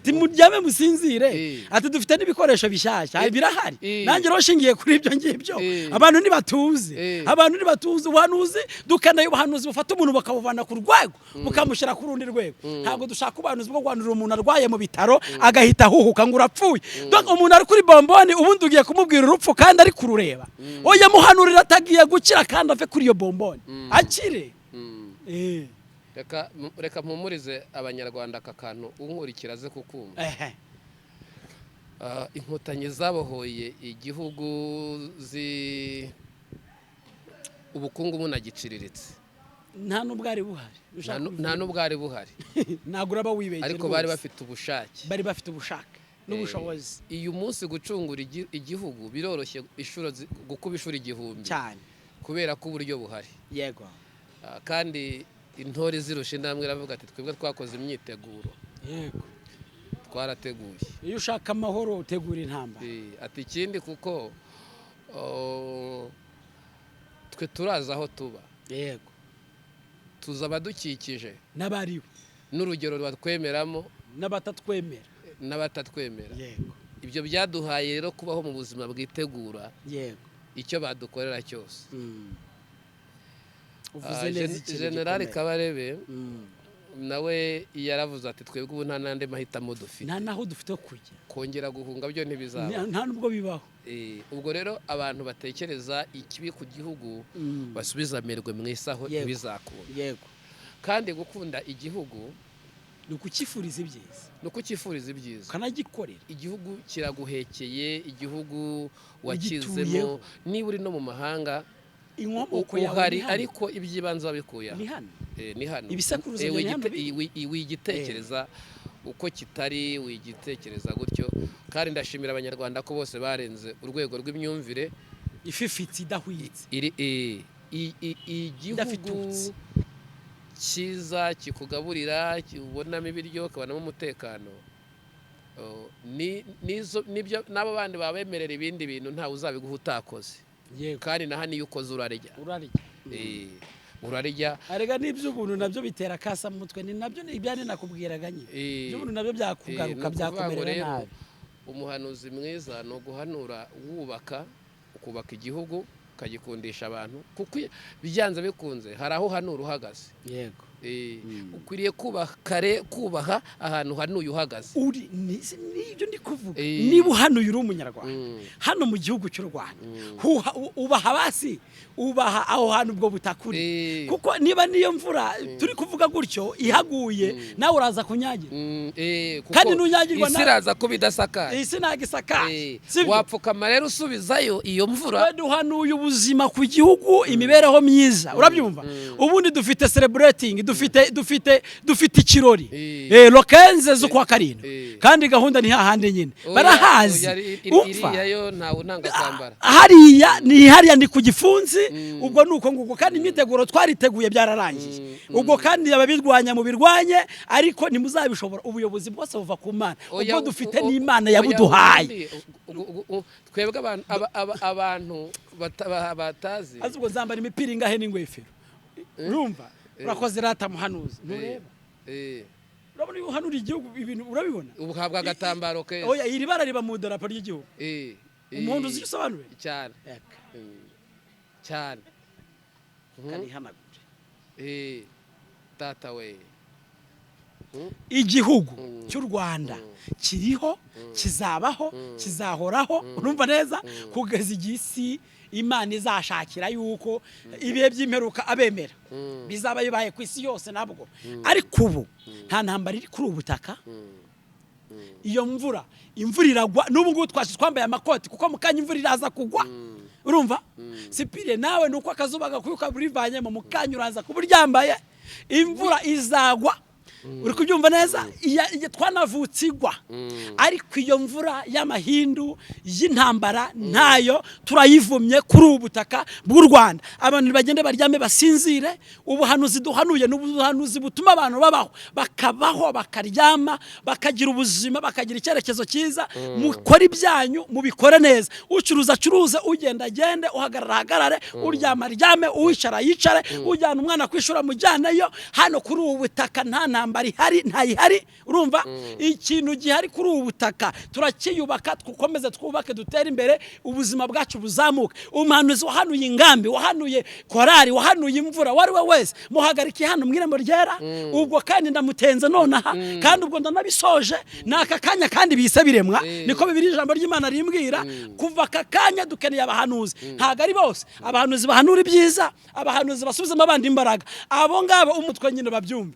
Timuryame musinzire. Ati dufite n'ibikoresho bishyashya. Birahari. Nanjye rero nshingiye kuri ibyo ngibyo, abantu ntibatuze. Abantu ntibatuze. Ubuhanuzi dukeneye, ubuhanuzi bufata umuntu bakabuvana ku rwego bukamushyira ku rundi rwego. Ntabwo dushaka ubuhanuzi bwo guhanurira umuntu arwaye mu bitaro agahita ahuhuka ngo urapfuye. Donc umuntu ari kuri bomboni, ubundi ugiye kumubwira urupfu kandi ari kurureba. Oya, muhanurira atagiye gukira kandi ave kuri iyo bomboni akire. Reka mpumurize Abanyarwanda aka kantu, unkurikira aze kukumva. Inkotanyi zabohoye igihugu zi ubukungu bunagiciriritse. Nta n'ubwari buhari. Nta n'ubwari buhari. Ntabwo uraba wibeshye Ariko bari rwose. bafite ubushake. Bari bafite ubushake n'ubushobozi. Uyu munsi gucungura igihugu biroroshye inshuro gukuba inshuro 1000 Cyane. kubera ko uburyo buhari. Kandi intore zirusha intambwe iravuga ati twebwe twakoze imyiteguro, twarateguye. Iyo ushaka amahoro utegura intambara. Ati ikindi kuko, oh, twe turazi aho tuba, tuzi abadukikije N'abaribo. n'urugero batwemeramo N'abatatwemera. n'abatatwemera. Ibyo byaduhaye rero kubaho mu buzima bwitegura icyo badukorera cyose. Uvuze neza ikintu Generali gikomeye. Kabarebe nawe yaravuze ati twebwe ubu nta n'andi mahitamo dufite. Nta n'aho dufite ho kujya. Kongera guhunga byo ntibizaba. Nta n'ubwo bibaho. Ubwo rero abantu batekereza ikibi ku gihugu basubize amerwe mu isaho, ntibizakunda. Kandi gukunda igihugu Ni ukukifuriza ibyiza. ni ukucyifuriza ibyiza. Ukanagikorera. Igihugu kiraguhekeye, igihugu wakizemo. Ugituyeho. Niba uri no mu mahanga Inkomoko yawe uhari, ni hano. ariko iby'ibanze wabikuye aha. Ni hano. Ni hano. Ibisekuruza byawe ni hano biri. Wigitekereza. Uko kitari wigitekereza gutyo. Kandi ndashimira Abanyarwanda ko bose barenze urwego rw'imyumvire ififitse, idahwitse. Iri igihugu Idafitutse. cyiza kikugaburira, ubonamo ibiryo, ukabonamo umutekano. Oh, nizo nibyo n'abo bandi babemerera ibindi bintu, ntawe uzabiguha utakoze. Kandi na hano iyo ukoze urarya. Urarya. Urarya. Arega n'iby'ubuntu nabyo bitera kasa mu mutwe, ni nabyo ibyari nakubwiraga nyine. Iby'ubuntu nabyo Ni byakugaruka, ukuvuga ngo byakumerera rero, nabi. Umuhanuzi mwiza ni uguhanura wubaka, ukubaka igihugu, ukagikundisha abantu, kuko byanze bikunze hari aho uhanura uhagaze. Ukwiriye kubaha kare, kubaha ahantu uhanuye uhagaze. Uri nibyo ndi kuvuga. Niba uhanuye uri Umunyarwanda hano mu gihugu cy'u Rwanda, ubaha basi, ubaha aho hantu ubwo butaka uri. Kuko niba niyo mvura turi kuvuga gutyo ihaguye, nawe uraza kunyagira. Kuko Kandi nunyagirwa isi iraza kuba idasakaye. Isi ntabwo isakaye. Sibyo? Wapfukama rero usubizayo iyo mvura. Twe duhanuye ubuzima ku gihugu, imibereho myiza, urabyumva? Ubundi dufite celebrating, dufite ikirori le 15 z'ukwa karindwi. Kandi gahunda ni hahandi nyine. Oya, Barahazi. oya, Umva. iriya yo ntawe unanga kwambara. Hariya ni hariya, ni ku Gifunzi. Ubwo ni uko nguko, kandi imyiteguro twariteguye, byararangiye. Ubwo kandi ababirwanya mubirwanye, ariko ntimuzabishobora. Ubuyobozi bwose buva ku Mana. Oya, Ubwo dufite n'Imana yabuduhaye. Ubundi, twebwe abantu abantu batazi. Azi ubwo zambara imipira ingahe n'ingofero? Urumva, urakoze rata muhanuzi, ntureba? Urabona iyo uhanura igihugu, ibintu urabibona. Uhabwa agatambaro keza. Oya, iri bara riba mu idarapo ry'igihugu. Umuhondo, uzi icyo usobanuye? Cyane. Eka. Cyane. Kanihanagure. Data we. Igihugu cy'u Rwanda kiriho, kizabaho, kizahoraho, urumva neza, kugeza igihe isi Imana izashakira yuko ibihe by'imperuka abemera bizaba bibaye ku isi yose nabwo. Ariko ubu nta ntambara iri kuri ubu butaka. Iyo mvura, imvura iragwa n'ubu ngubu twashize twambaye amakoti, kuko mu kanya imvura iraza kugwa, urumva? Sipire nawe ni uko akazuba gakwiye burivanyemo, mu kanya uraza kuba uryambaye, imvura izagwa, uri kubyumva neza? Twanavutse igwa, ariko iyo mvura y'amahindu y'intambara ntayo, turayivumye kuri ubu butaka bw'u Rwanda. Abantu bagende baryame basinzire. Ubuhanuzi duhanuye ni ubuhanuzi butuma abantu babaho, bakabaho, bakaryama, bakagira ubuzima, bakagira icyerekezo cyiza. Mukore ibyanyu, mubikore neza. Ucuruza acuruze, ugenda agende, uhagarara ahagarare, uryama aryame, uwicara yicare, ujyana umwana ku ishuri amujyaneyo. Hano kuri ubu butaka nta ntambara ihari, ntayihari, urumva? Ikintu gihari kuri ubu butaka, turakiyubaka, dukomeze twubake, dutere imbere, ubuzima bwacu buzamuke. Umuhanuzi wahanuye ingambi, wahanuye korari, wahanuye imvura, uwo ari we wese, muhagarike hano mu Irembo Ryera. Ubwo kandi ndamutenze nonaha, kandi ubwo ndanabisoje ni aka kanya, kandi bise biremwa. Niko bibiri ijambo ry'Imana rimbwira. Kuva aka kanya dukeneye abahanuzi, ntabwo ari bose, abahanuzi bahanura ibyiza, abahanuzi basubizamo abandi imbaraga. Abo ngabo umutwe nyine babyumve.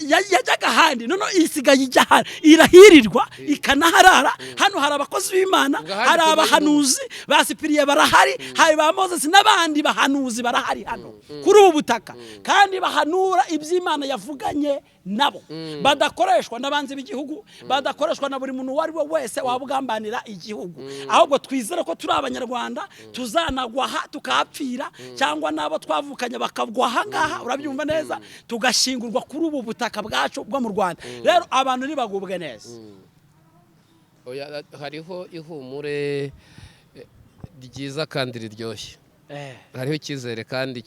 Yajyaga ahandi, none isigaye ijya ahandi, irahirirwa, ikanaharara. Hano hari abakozi b'Imana, Ubwo ahandi hari tuba abahanuzi basipiriye barahari, hari ba Moses n'abandi bahanuzi barahari hano kuri ubu butaka, kandi bahanura iby'Imana yavuganye nabo, badakoreshwa n'abanzi b'igihugu, badakoreshwa na buri muntu uwo ari we wese waba ugambanira igihugu. Ahubwo twizere ko turi Abanyarwanda, tuzanagwa aha tukahapfira, cyangwa n'abo twavukanye bakagwa aha ngaha, urabyumva neza, tugashyingurwa kuri ubu butaka bwacu bwo mu Rwanda. Rero abantu ntibagubwe neza. Oya, hariho ihumure ryiza kandi riryoshye. Hariho icyizere kandi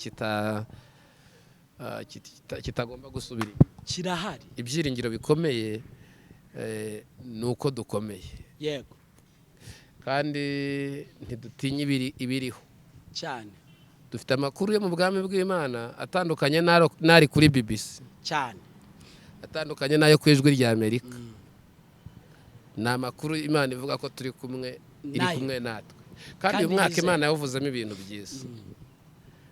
kitagomba gusubira inyuma. Kirahari. Ibyiringiro bikomeye ni uko dukomeye. Kandi ntidutinya ibiriho. Cyane. Dufite amakuru yo mu bwami bw'Imana atandukanye n'ari kuri BBC, atandukanye n'ayo ku Ijwi rya Amerika. Ni amakuru Imana ivuga ko turi kumwe, iri Nayo. kumwe natwe. Kandi Kandi uyu mwaka yizeye. Imana yawuvuzemo ibintu byiza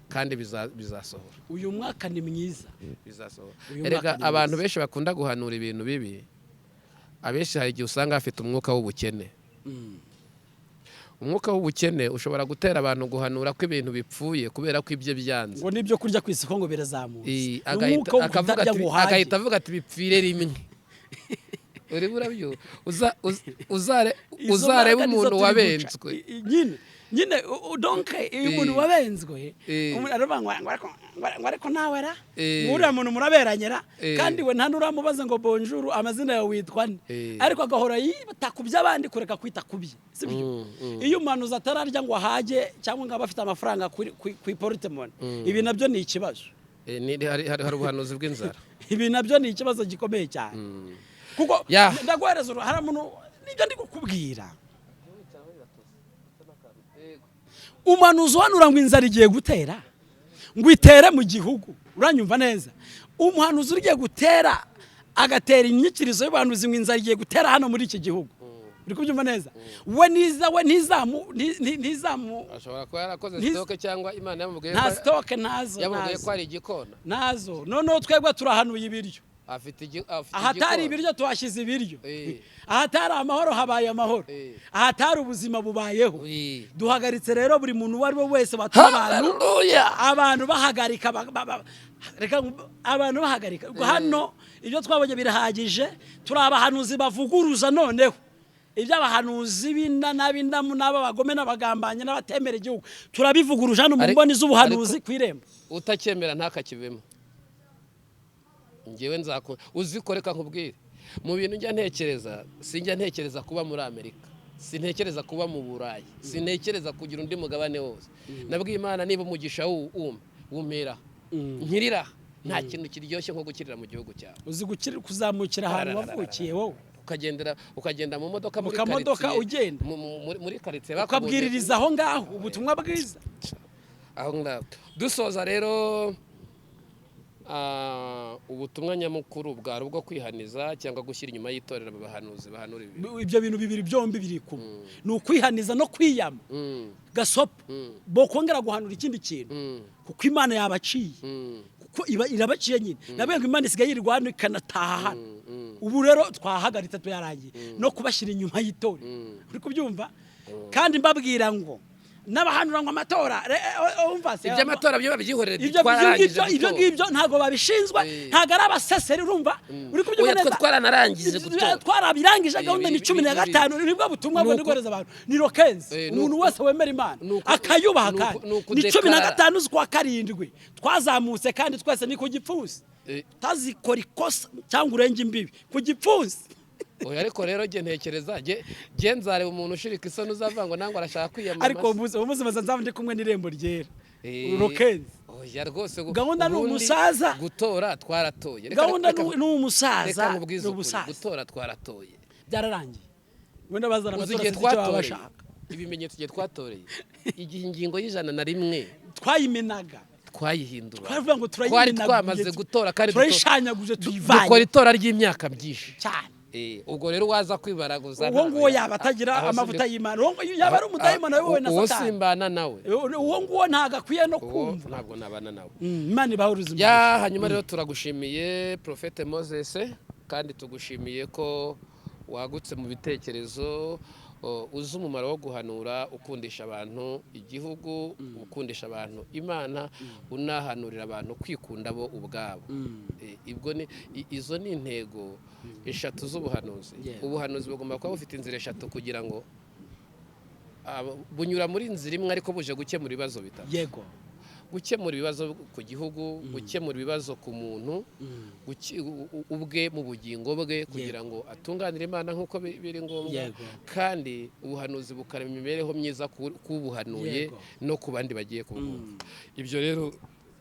kandi bizasohora. Uyu mwaka ni mwiza. Bizasohora. Uyu Erega mwaka ni abantu mwiza. benshi bakunda guhanura ibintu bibi, abenshi hari igihe usanga bafite umwuka w'ubukene. Umwuka w'ubukene ushobora gutera abantu guhanura ko ibintu bipfuye kubera ko ibye byanze. Ngo n'ibyo kurya ku isoko ngo birazamutse. Ni Agahita umwuka wo akavuga kutarya ati ngo uhage. Agahita avuga ati bipfire rimwe. Urimo urabyumva? Uzare Izo uzarebe mbaraga nizo umuntu turi guca. wabenzwe. Nyine donc iyo umuntu wabenzwe, umuntu aravuga ngo ariko nawe ra, ngo uriya muntu muraberanye ra, kandi we nta n'uramubaza ngo bonjour, amazina yawe witwa nde, ariko agahora yita ku by'abandi kureka kwita ku bye, sibyo? Iyo umuhanuzi atararya ngo ahage cyangwa ngo abe afite amafaranga ku iportemone, ibi nabyo ni ikibazo. Hari ubuhanuzi bw'inzara. Ibi nabyo ni ikibazo gikomeye cyane, kuko ndaguhereza hari umuntu, nibyo ndi kukubwira, umuhanuzi uhanura ngo inzara igiye gutera, ngo itere mu gihugu, uranyumva neza? Umuhanuzi ugiye gutera, agatera inyikirizo y'ubuhanuzi ngo inzara igiye gutera hano muri iki gihugu, uri kubyumva neza? We niza, we ntizamu Ashobora kuba yarakoze stock, cyangwa Imana yamubwiye Nta ko stock, ntazo. yamubwiye Ntazo. ko ari igikona. Nazo. Noneho twebwe turahanuye ibiryo. Afite Ahatari igikona. ibiryo tuhashyize ibiryo. Ahatari amahoro habaye amahoro. Ahatari ubuzima bubayeho. Duhagaritse rero buri muntu uwo ari we wese watuma abantu Hallelujah! abantu bahagarika, reka abantu bahagarika. Ubwo hano ibyo twabonye birahagije. Turi abahanuzi bavuguruza noneho iby'abahanuzi b'inda n'ab'indamu n'ab'abagome n'abagambanyi n'abatemera igihugu, turabivuguruje hano mu mboni z'ubuhanuzi ku irembo. Utacyemera ntakakibemo. Ngewe nzako uziko, reka nkubwire, mu bintu njya ntekereza, sinjya ntekereza kuba muri Amerika, sintekereza kuba mu Burayi, sintekereza kugira undi mugabane wose. Nabwiye Imana, niba umugisha wumera nkirira, nta kintu kiryoshye nko gukirira mu gihugu cyawe. Uzi kuzamukira ahantu wavukiye wowe? Ukagendera, ukagenda mu modoka Mu muri kamodoka karitsiye, ugenda. muri karitsiye Ukabwiririza aho ngaho ubutumwa bwiza. Aho ngaho. Dusoza rero, ubutumwa nyamukuru bwari ubwo kwihaniza cyangwa gushyira inyuma y'itorero aba bahanuzi bahanura ibi? Ibyo bintu bibiri byombi biri kumwe, ni ukwihaniza no kwiyama. Gasopo bokongera guhanura ikindi kintu, kuko Imana yabaciye, kuko iba irabaciye nyine. Nabwo ngo Imana isigaye yirirwa hano ikanataha hano. Ubu rero twahagaritse, tuyarangiye no kubashyira inyuma y'itorero, uri kubyumva? Kandi mbabwira ngo n'abahanura ngo amatora umva se, Iby'amatora byo babyihorere. Ibyo Twararangije ngibyo, ibyo gutora. ngibyo ntabwo babishinzwe, ntabwo ari abaseseri, urumva? Uri kubyumva Oya, twe neza? twaranarangije gutora. Twarabirangije. Gahunda ni cumi na gatanu, nibwo butumwa bwo guhereza abantu, ni rokenzi. Umuntu wese wemera Imana akayubaha, kandi ni cumi na ni ukudeklarara. gatanu z'ukwa karindwi twazamutse, kandi twese ni ku gipfunsi. Tazikora ikosa cyangwa urenge imbibi ku gipfunsi. Oya, ariko rero jye ntekereza, jye nzareba umuntu ushirika isoni uzavuga ngo nangwa arashaka kwiyamamaza. Ariko uwo munsi baza nzaba ndi kumwe n'irembo ryera, rokenzi. Oya rwose, Gahunda ni ubundi umusaza. Gutora twaratoye. Gahunda ni umusaza. Reka nkubwize Ni ukuri, umusaza. gutora twaratoye. Byararangiye, wenda bazana Uzi amatora, igihe sinzi icyo baba twatoreye, bashaka. ibimenyetso igihe twatoreye, igihe ingingo y'101 Twayimenaga. twayihindura. Twavuga ngo Twari turayimenaguye, twamaze gutora kandi turayishanyaguje, tuyivanye. dukora itora ry'imyaka byinshi Cyane. Ubwo rero waza kwibaraguza Uwo nguwo yaba atagira aho amavuta y'Imana, uwo nguwo yaba ari umudayimoni wowe na Uwo Satani. simbana nawe. Uwo nguwo ntabwo akwiye no Uwo kumva. ntabwo nabana nawe. Imana ibahe ubuzima. Ya, hanyuma rero turagushimiye, Prophète Moses, kandi tugushimiye ko wagutse mu bitekerezo, uzi umumaro wo guhanura, ukundisha abantu igihugu, ukundisha abantu Imana, unahanurira abantu kwikunda bo ubwabo. Ibwo ni izo ni intego eshatu z'ubuhanuzi. Ubuhanuzi bugomba kuba bufite inzira eshatu, kugira ngo bunyura muri nzira imwe ariko buje gukemura ibibazo bitatu: gukemura ibibazo ku gihugu, gukemura ibibazo ku muntu ubwe mu bugingo bwe, kugira ngo atunganire Imana nk'uko biri ngombwa, kandi ubuhanuzi bukarema imibereho myiza k'ubuhanuye no ku bandi bagiye kubwumva. Ibyo rero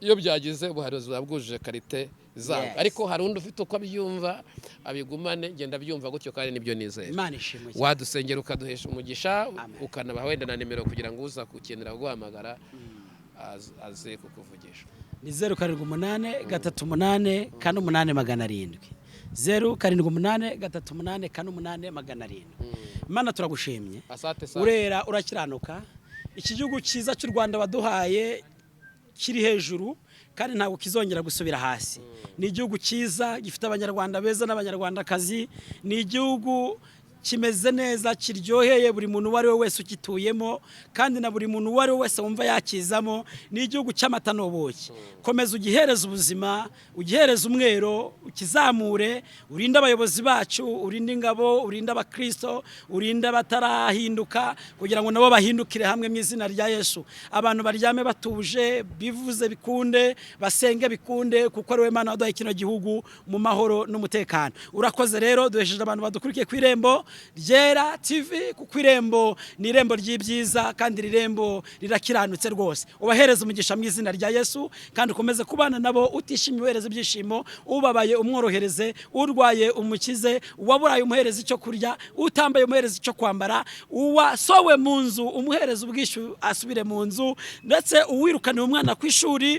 iyo byagize, ubuhanuzi buba bwujuje qualité zabwo. Ariko hari undi ufite uko abyumva, abigumane. Genda abyumva gutyo, kandi nibyo nizera. Imana ishimwe cyane. Wadusengera, ukaduhesha umugisha, Amen. ukanabaha wenda na nimero kugira ngo uza gukenera guhamagara aze kukuvugisha. Ni 0788384700, 0788384700. Imana, turagushimye. Asante sana. Urera, urakiranuka. Iki gihugu cyiza cy'u Rwanda waduhaye kiri hejuru, kandi ntabwo kizongera gusubira hasi. Ni igihugu cyiza gifite Abanyarwanda beza n'Abanyarwandakazi. Ni igihugu Kimeze neza, kiryoheye buri muntu uwo ari we wese ugituyemo, kandi na buri muntu uwo ari we wese wumva yakizamo. Ni igihugu cy'amata n'ubuki. Komeza ugihereze ubuzima, ugihereze umwero, ukizamure, urinde abayobozi bacu, urinde ingabo, urinde abakristo, urinde abatarahinduka kugira ngo nabo bahindukire hamwe mu izina rya Yesu. Abantu baryame batuje, bivuze bikunde, basenge bikunde, kuko ari we Mana waduhaye kino gihugu mu mahoro n'umutekano. Urakoze rero, duhesheje abantu badukurikiye ku Irembo Ryera TV, kuko irembo ni irembo ry'ibyiza kandi iri rembo rirakiranutse rwose. Ubahereze umugisha mu izina rya Yesu, kandi ukomeze kubana nabo. Utishimiye uhereze ibyishimo, ubabaye umworohereze, urwaye umukize, uwaburaye umuhereze icyo kurya, utambaye umuhereze icyo kwambara, uwasowe mu nzu umuhereze ubwishyu asubire mu nzu, ndetse uwirukaniye umwana ku ishuri.